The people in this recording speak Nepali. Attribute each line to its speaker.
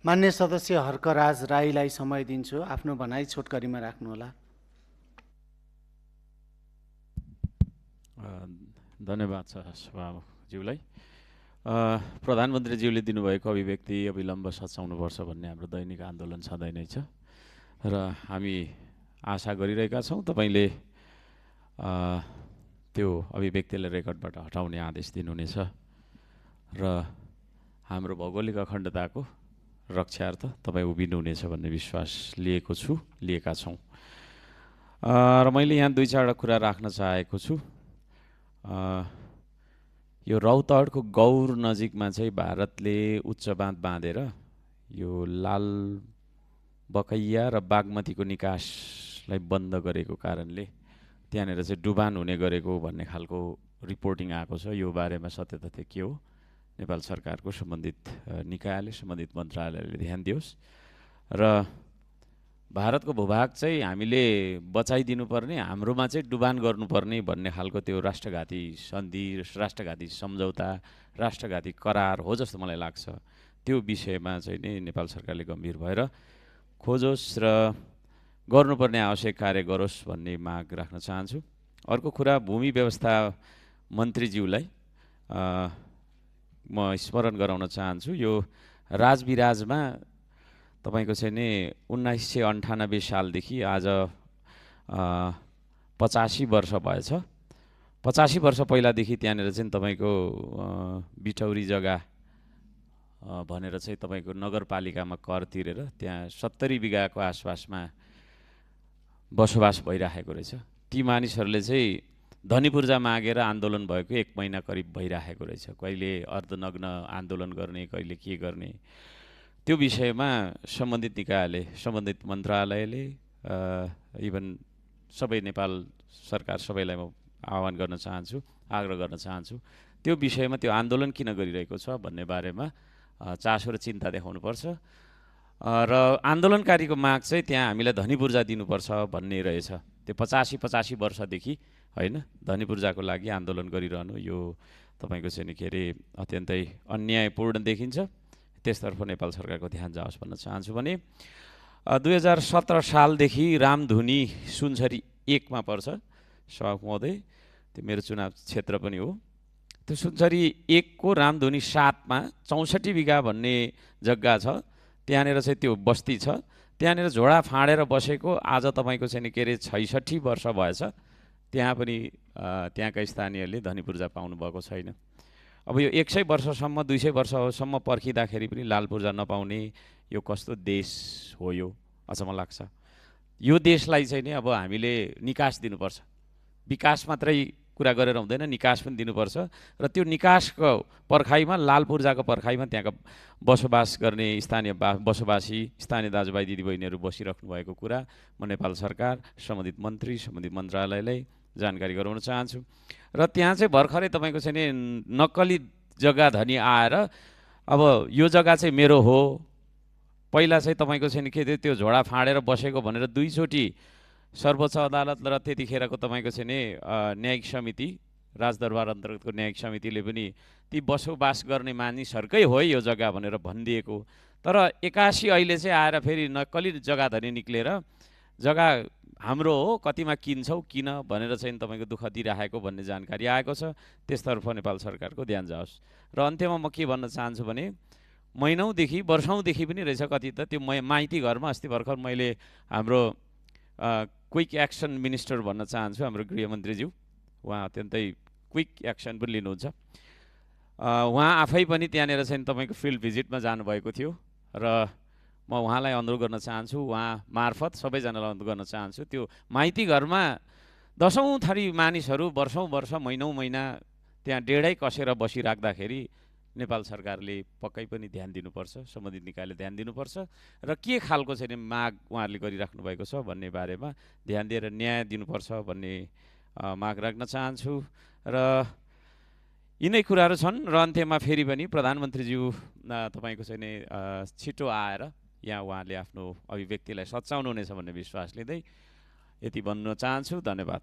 Speaker 1: मान्य सदस्य हर्कराज राईलाई समय दिन्छु। आफ्नो भनाइ छोटकरीमा राख्नुहोला।
Speaker 2: धन्यवाद छ सभामुखज्यूलाई। प्रधानमन्त्रीज्यूले दिनुभएको अभिव्यक्ति अविलम्ब सच्याउनुपर्छ भन्ने हाम्रो दैनिक आन्दोलन सधैँ नै छ र हामी आशा गरिरहेका छौँ तपाईँले त्यो अभिव्यक्तिलाई रेकर्डबाट हटाउने आदेश दिनुहुनेछ र हाम्रो भौगोलिक अखण्डताको रक्षार्थ तपाईँ उभिनुहुनेछ भन्ने विश्वास लिएका छौँ। र मैले यहाँ दुई चारवटा कुरा राख्न चाहेको छु। यो रौतहटको गौर नजिकमा चाहिँ भारतले उच्च बाँध बाँधेर यो लाल बकैया र बागमतीको निकासलाई बन्द गरेको कारणले त्यहाँनिर चाहिँ डुबान हुने गरेको भन्ने खालको रिपोर्टिङ आएको छ। यो बारेमा सत्य तथ्य के हो नेपाल सरकारको सम्बन्धित निकायले सम्बन्धित मन्त्रालयले ध्यान दियोस् र भारतको भूभाग चाहिँ हामीले बचाइदिनुपर्ने, हाम्रोमा चाहिँ डुबान गर्नुपर्ने भन्ने खालको त्यो राष्ट्रघाती सन्धि, राष्ट्रघाती सम्झौता, राष्ट्रघाती करार हो जस्तो मलाई लाग्छ। त्यो विषयमा चाहिँ नि नेपाल सरकारले गम्भीर भएर खोजोस् र गर्नुपर्ने आवश्यक कार्य गरोस् भन्ने माग राख्न चाहन्छु। अर्को कुरा, भूमि व्यवस्था मन्त्रीज्यूलाई म स्मरण गराउन चाहन्छु। यो राजविराजमा तपाईको चाहिँ नि 1998 सालदेखि आज 85 वर्ष भएछ। 85 वर्ष पहिलादेखि त्यहाँनिर चाहिँ तपाईको बिटौरी जग्गा भनेर चाहिँ तपाईको नगरपालिकामा कर तिरेर त्यहाँ 70 बिघाको आसपासमा बसोबास भइराखेको रहेछ। ती मानिसहरूले चाहिँ धनीपूर्जा मागेर आन्दोलन भएको 1 महिना करिब भइराखेको रहेछ। कहिले अर्धनग्न आन्दोलन गर्ने, कहिले के गर्ने, त्यो विषयमा सम्बन्धित निकायले, सम्बन्धित मन्त्रालयले, इभन सबै नेपाल सरकार सबैलाई म आह्वान गर्न चाहन्छु, आग्रह गर्न चाहन्छु, त्यो विषयमा त्यो आन्दोलन किन गरिरहेको छ भन्ने बारेमा चासो र चिन्ता देखाउनुपर्छ र आन्दोलनकारीको माग चाहिँ त्यहाँ हामीलाई धनीपूर्जा दिनुपर्छ भन्ने रहेछ। त्यो 85 वर्षदेखि होइन धनीपूर्जाको लागि आन्दोलन गरिरहनु यो तपाईको चाहिँ नि के अरे अत्यन्तै अन्यायपूर्ण देखिन्छ। त्यसतर्फ नेपाल सरकारको ध्यान जाओस् भन्न चाहन्छु। भने 2017 सालदेखि रामधुनी सुनसरी 1 मा पर्छ सभामुख महोदय, त्यो मेरो चुनाव क्षेत्र पनि हो। त्यो सुनसरी 1 को रामधुनी 7 मा 64 बिघा भन्ने जग्गा छ। त्यहाँनिर चाहिँ त्यो बस्ती छ। त्यहाँनिर झोडा फाँडेर बसेको आज तपाईको चाहिँ नि के अरे 66 वर्ष भएछ। त्यहाँ पनि त्यहाँका स्थानीयले धनीपूर्जा पाउनु भएको छैन। अब यो 100 वर्षसम्म 200 वर्षसम्म पर्खिँदाखेरि पनि लाल पूर्जा नपाउने यो कस्तो देश हो यो, अचम्म लाग्छ। यो देशलाई चाहिँ नि अब हामीले निकास दिनुपर्छ। विकास मात्रै कुरा गरेर हुँदैन, निकास पनि दिनुपर्छ र त्यो निकासको पर्खाइमा, लाल पूर्जाको पर्खाइमा त्यहाँका बसोबास गर्ने बसोबासी स्थानीय दाजुभाइ दिदीबहिनीहरू बसिराख्नु भएको कुरा म नेपाल सरकार, सम्बन्धित मन्त्री, सम्बन्धित मन्त्रालयलाई जानकारी गराउन चाहन्छु। र त्यहाँ चाहिँ भर्खरै तपाईँको चाहिँ नि नक्कली जग्गा धनी आएर अब यो जग्गा चाहिँ मेरो हो, पहिला चाहिँ तपाईँको चाहिँ नि के त्यो झोडा फाँडेर बसेको भनेर 2 चोटि सर्वोच्च अदालत र त्यतिखेरको तपाईँको चाहिँ नि न्यायिक समिति, राजदरबार अन्तर्गतको न्यायिक समितिले पनि ती बसोबास गर्ने मानिसहरूकै हो यो जग्गा भनेर भनिदिएको। तर 81 अहिले चाहिँ आएर फेरि नक्कली जग्गा धनी निक्लेर जग्गा हाम्रो हो, कतिमा किन्छौ किन भनेर चाहिँ तपाईँको दुःख दिइराखेको भन्ने जानकारी आएको छ। त्यसतर्फ नेपाल सरकारको ध्यान जाओस्। र अन्त्यमा म के भन्न चाहन्छु भने महिनौदेखि वर्षौँदेखि पनि रहेछ कति त त्यो माइती घरमा, अस्ति भर्खर मैले हाम्रो क्विक एक्सन मिनिस्टर भन्न चाहन्छु हाम्रो गृहमन्त्रीज्यू, उहाँ अत्यन्तै क्विक एक्सन पनि लिनुहुन्छ। उहाँ आफै पनि त्यहाँनिर चाहिँ तपाईँको फिल्ड भिजिटमा जानुभएको थियो र म उहाँलाई अनुरोध गर्न चाहन्छु, उहाँ मार्फत सबैजनालाई अनुरोध गर्न चाहन्छु, त्यो माइती घरमा 10औं थरी मानिसहरू वर्षौँ वर्ष महिनौँ महिना त्यहाँ डेढै कसेर बसिराख्दाखेरि नेपाल सरकारले पक्कै पनि ध्यान दिनुपर्छ, सम्बन्धित निकायले ध्यान दिनुपर्छ र के खालको चाहिँ माग उहाँहरूले गरिराख्नु भएको छ भन्ने बारेमा ध्यान दिएर न्याय दिनुपर्छ भन्ने माग राख्न चाहन्छु। र यिनै कुराहरू छन्। र अन्त्यमा फेरि पनि प्रधानमन्त्रीज्यू तपाईँको चाहिँ नि छिटो आएर यहाँ उहाँले आफ्नो अभिव्यक्तिलाई सच्याउनुहुनेछ भन्ने विश्वास लिँदै यति भन्न चाहन्छु। धन्यवाद।